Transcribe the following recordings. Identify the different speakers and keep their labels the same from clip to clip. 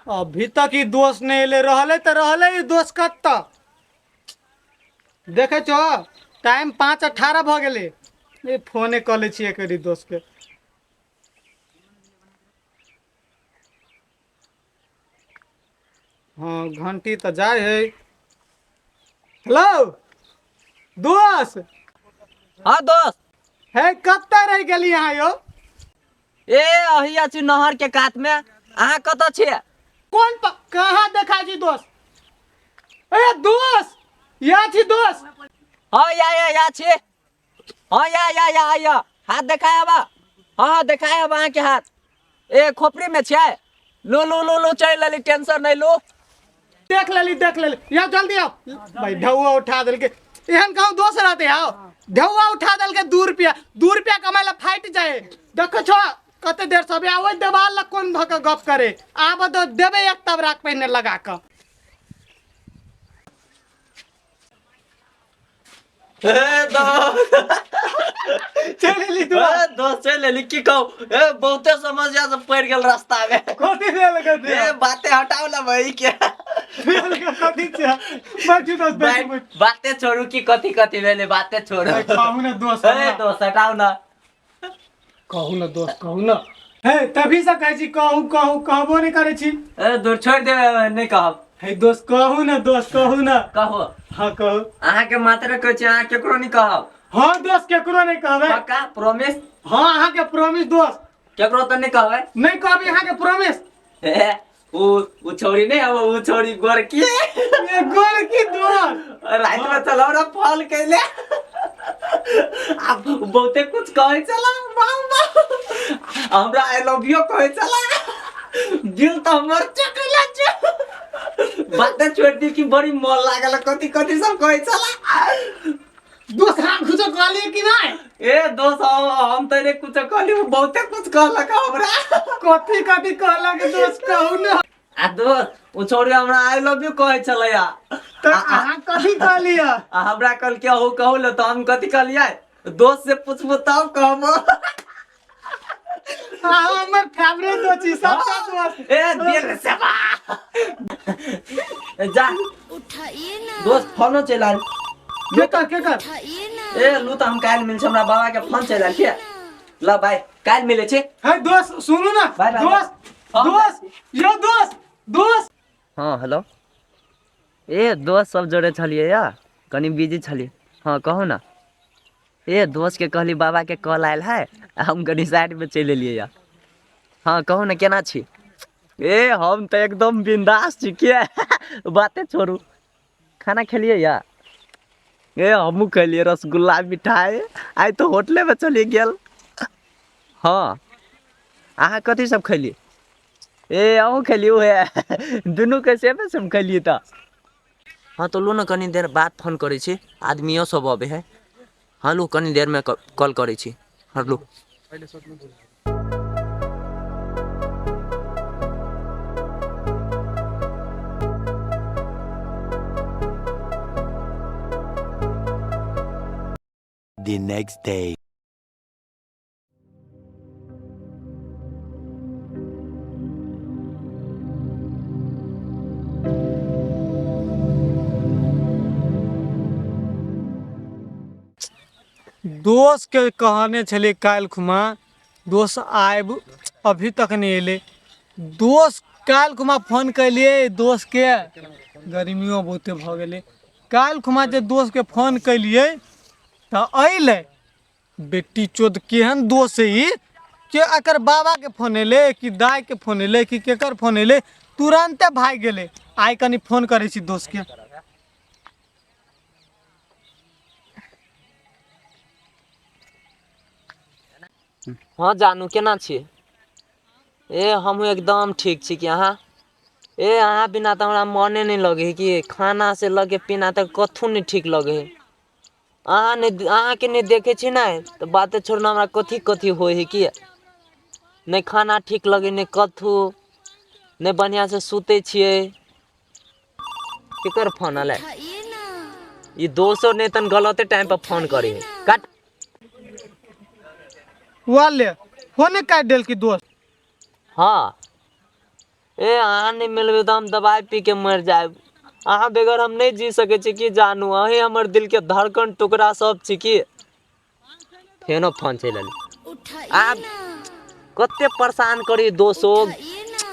Speaker 1: अभी तक ई दोस्त नहीं एले रहले तऽ रहले ई दोस्त कतऽ देखै छो टाइम 5:18 भऽ गेलै। ए फोने कऽ लै छियै एक दोस्त के। हाँ घंटी तऽ जाइ है। हेलो दोस्त।
Speaker 2: हाँ दोस्त।
Speaker 1: हे कतऽ रहि गेली अहाँ यौ?
Speaker 2: ए अहिया छी नहर के कात में, अहाँ कतऽ छियै?
Speaker 1: कोन कहाँ देखा छी दोस्त? ए दोस्त या छी दोस्त।
Speaker 2: हाँ या या या छी। हाँ या या या या हाथ देखाय अब। हाँ हाँ देखाय अब अहाँ के हाथ। ए खोपड़ी में छियै? लो लो लो लो चलि लेली, टेंशन नहीं लो।
Speaker 1: देख लेली देख लेली, या जल्दी आओ भाई। ढौआ उठा देलके, एहन कहूँ दोस्त रहते आओ। ढौआ उठा देलके 2 रुपया, 2 रुपया कमाय ला फाटि जाए। देखो छो कते देर से अभी आवे देवाल लग कोन धऽ के गप करे। आब तो देबे एक तबराक पहिने लगा कऽ।
Speaker 2: ए दोस्त
Speaker 1: चलि एली तू।
Speaker 2: ए दोस्त चलि एली, की कहू ए बहुते समस्या सब पड़ि गेल रास्ता में।
Speaker 1: कथी भेल कथी?
Speaker 2: ए बाते हटाउ ना भाई के।
Speaker 1: भेल के कथी छै? बैठू दोस्त, बैठू, बैठू।
Speaker 2: बाते छोड़ू की कथी कथी भेलै, बाते छोड़ू।
Speaker 1: ए, कहू ना दोस्त,
Speaker 2: ए
Speaker 1: हमरा।
Speaker 2: दोस्त हटाउ ना।
Speaker 1: कहू ना दोस्त, कहू ना। हे तभी से कहै छी कहू कहू, कहबो नहीं करै छी।
Speaker 2: ए दूर छोड़ि देबै, नहीं कहब।
Speaker 1: हे दोस्त कहू ना दोस्त, कहू ना।
Speaker 2: कहू।
Speaker 1: हाँ कहू।
Speaker 2: अहाँ के मात्र कहै छी, अहाँ केकरो नहीं कहब।
Speaker 1: हाँ दोस्त केकरो नहीं कहबै।
Speaker 2: पक्का प्रॉमिस?
Speaker 1: हाँ अहाँ के प्रॉमिस दोस्त।
Speaker 2: केकरो तऽ नहीं कहबै?
Speaker 1: नहीं कहबै अहाँ के प्रॉमिस।
Speaker 2: ए उ छौरी नहीं अब, उ छौरी गोरकी।
Speaker 1: ए गोरकी दोस्त।
Speaker 2: रात में चलाओ ना फल कैले। अब बहुते कुछ कहै चला, वाह वाह। हमरा I love you कहै चला। दिल तऽ हमर चकला छै। बाते छोड़ दी कि बड़ी मन लागल, कथी कथी सब कहै चला।
Speaker 1: दोस्त हाँ कुछ कहलिए कि नहीं?
Speaker 2: ए दोस्त हम तऽ नहीं कुछ कहली, उ बहुते कुछ कहलक हमरा।
Speaker 1: कथी कथी कहलक दोस्त कहू ना।
Speaker 2: आ दोस्त उ छौरी हमरा I love you कहै छलैया।
Speaker 1: तऽ अहाँ कथी कहलियै?
Speaker 2: आ हमरा कहलकै अहू कहू ले, तऽ हम कथी कहलियै? दोस्त से पूछबो तब कहबो।
Speaker 1: अहाँ हमर फेवरेट दोस्त छी, सबटा दोस्त।
Speaker 2: ए दिल से बा। जा
Speaker 3: उठाइए ना।
Speaker 2: दोस्त फोनो चलि आयल।
Speaker 1: केकर केकर?
Speaker 3: उठाइए ना।
Speaker 2: ए लू तऽ हम काल्हि मिल छी, हमरा बाबा के फोन चलि आयल के। ल बाय, काल्हि मिलै छी।
Speaker 1: हे दोस्त सुनू ना।
Speaker 2: बाय, बाय,
Speaker 1: दोस्त,
Speaker 2: बाय।
Speaker 1: दोस्त, यो दोस्त, दोस्त।
Speaker 2: हाँ हेलो। ए दोस्त सब जोड़े छलियै या कनि बिजी छलियै। हाँ कहू ना। ए दोस्त के कहली बाबा के कॉल आयल है, हम कनि साइड में चलि एलियै या। हाँ कहू ना केना छी? ए हम तऽ एकदम बिंदास छी, के बाते छोड़ू। खाना खेलियै या? ए हमहूँ खेलियै रसगुल्ला मिठाई, आइ तऽ होटले में चलि गेल। हाँ अहाँ कथी सब खेलियै? ए अहूँ खेलियै उहे, दुनू के सेमे सेम खेलियै तऽ। हाँ तो लो ना कनी देर बाद फोन करै छी, आदमियो सब अबै है। हाँ लो कनी देर में कॉल करै छी। हाँ लो।
Speaker 4: The next day.
Speaker 1: दोस्त के कहने छलियै काल्हि खुमा दोस्त आबि अभी तक नहि एलै। दोस्त काल्हि खुमा फोन केलियै दोस्त के, गर्मियो बहुते भऽ गेलै। काल्हि खुमा जे दोस्त के फोन केलियै तऽ अयलै। बेटी चोद केहन दोस्त है ई के एकर बाबा के फोन एलै कि दाई के फोन एलै कि केकर फोन एलै, तुरंते भागि गेलै। आइ कनि फोन करै छी दोस्त के।
Speaker 2: हाँ जानू केना छी? ए हमहूँ एकदम ठीक छी। कि अहाँ? ए अहाँ बिना तऽ हमरा मने नहि लगै है, कि खाना से लगे पीना तक कथू नहि ठीक लगै है। अहाँ नहि, अहाँके नहि देखै छी ने तऽ बाते छोड़ू ने, हमरा कथी कथी होइ है कि नहि खाना ठीक लगै नहि कथू। नहि बढ़िआँसँ सुतै छियै। केकर फोन एलै?
Speaker 3: उठाइए ना।
Speaker 2: ई दोसो नहि तन गलते टाइम पर फोन करी है, काट।
Speaker 1: वाले फोने काटि देलकी दोस्त।
Speaker 2: हाँ ए, अहाँ नहि मिलबै तऽ हम दवाइ पी के मरि जायब। अहाँ बगैर हम नहि जी सकै छी की जानू, अहीं हमर दिलके धड़कन टुकड़ा सब छी की। फेनो फोन चलि एलै।
Speaker 3: उठाइए
Speaker 2: आब
Speaker 3: ना।
Speaker 2: कते परेशान करी दोसो।
Speaker 3: उठाइए ना।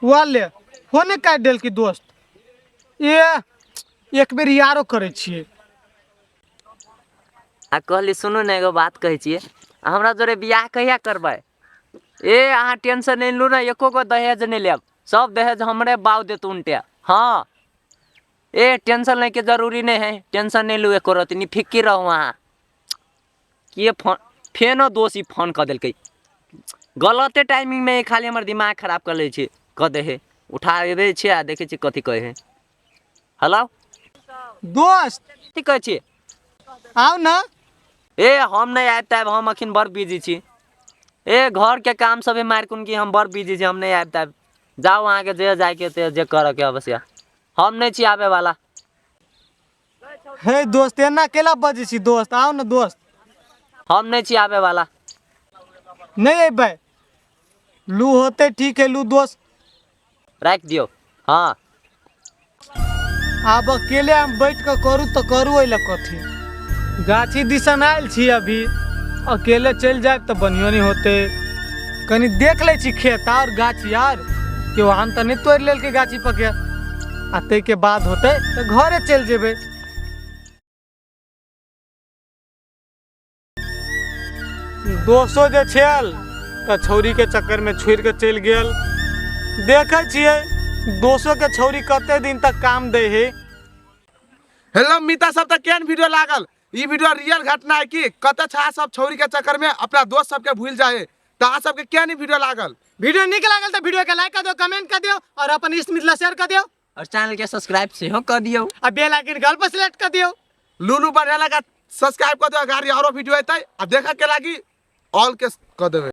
Speaker 1: वाले फोने काटि देलकी दोस्त। ए, एक बेर यारो करै छियै।
Speaker 2: आ कहली सुनू ने, एगो बात कहै छियै, हमरा जोरे बियाह कहिया करबै? ए अहाँ टेंशन नहि लू ने, एको गो दहेज नहि लेब, सब दहेज हमरे बाउ देत उनटे। हाँ ए, टेंशन लैके जरूरी नहि है, टेंशन नहि लू एको रत्ती, निफिकिर रहू अहाँ। के फोन? फेनो दोस्त ई फोन कऽ देलकै गलते टाइमिंगमे, खाली हमर दिमाग खराब कऽ लै छै, कऽ दै है। उठा दै छियै आ देखै छियै कथी कहै है। हेलो
Speaker 1: दोस्त,
Speaker 2: कथी कहै छियै?
Speaker 1: आउ ने।
Speaker 2: ए हम नहि आबि ताबि, हम अखन बड़ बिजी छी। ए घरके काम सब है मारि कुन की, हम बड़ बिजी छी, हम नहि आबि ताबि। जाउ, अहाँके जे जाइके ते जे करऽके अवश्य, हम नहि छी आबैवला।
Speaker 1: हे दोस्त, एना केला बजै छी दोस्त? आउ ने दोस्त।
Speaker 2: हम नहि छी आबैवला।
Speaker 1: नहि अयबै? लू होतै, ठीक है, लू दोस्त।
Speaker 2: राखि दियौ। हाँ
Speaker 1: आब अकेले हम बैठ कऽ करू तऽ करू एहि लए कथी। गाछी दिसन आयल छी, अभी अकेले चलि जायब तऽ बढ़िओ नहि होतै। कनि देख लै छी खेत आर गाछी आर, केओ आम तऽ नहि तोड़ि लेलकै गाछी पके, आ ताहिके बाद होतै तऽ घरे चलि जेबै। दोस्तो जे छल तऽ छौरीके चक्करमे छोड़ि कऽ चलि गेल। देखै छियै दोसोके छौरी कते दिन तक काम दै है।
Speaker 5: हेलो मिता सब, तऽ केहन वीडियो लागल? ई वीडियो रियल घटना है कि कत छा सब छौरी के चक्कर में अपना दोस्त सबके भूल जाए। तऽ अहाँ सबके केहन ई वीडियो लागल?
Speaker 1: वीडियो नीक लागल तऽ वीडियो के लाइक कर दियौ, कमेंट कर दियौ और अपन इष्ट मिथिला शेयर कर दियौ
Speaker 2: और चैनल के सब्सक्राइब सेहो कर दियौ
Speaker 1: आ बेल आइकन गल पर सेलेक्ट कर दियौ।
Speaker 5: लूलू बढ़िया लगा सब्सक्राइब कर दियो, अगाड़ी औरो वीडियो एतै आ देखे के लागी ऑल के कर देबै।